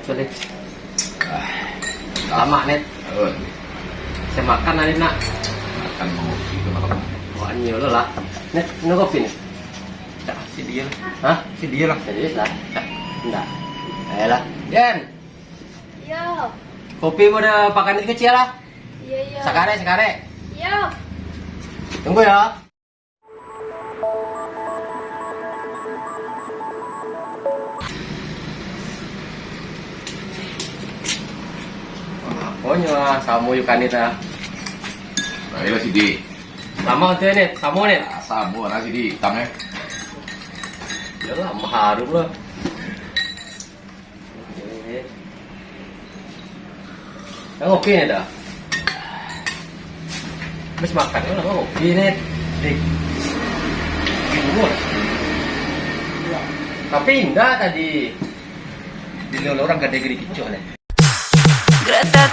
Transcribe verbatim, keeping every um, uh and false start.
Boleh. Lama, Net. Oh, saya makan tadi, nak. Makan mau itu malam. Wah, ini dulu lah. Net, ini kopi, Net. Cak, si dia lah. Hah? Si dia lah. Serius lah. Cak, enggak. Ayolah. Den. Yo. Kopi mau ada pakan itu kecil lah. Iya, iya. Sakare, sakare. Iya. Tunggu ya. Pokoknya lah, samo yo kanit lah. Baiklah, Sidi. Sama tu, Net. Samo, Net. Ah, samo lah, Sidi. Hitam, eh. Yalah, maharum lah. Kan kopi ni dah. Habis makan kan kopi ni. Dik. Bingung lah. Tapi indah tadi. Bila orang gadai gede kicau ni. Greta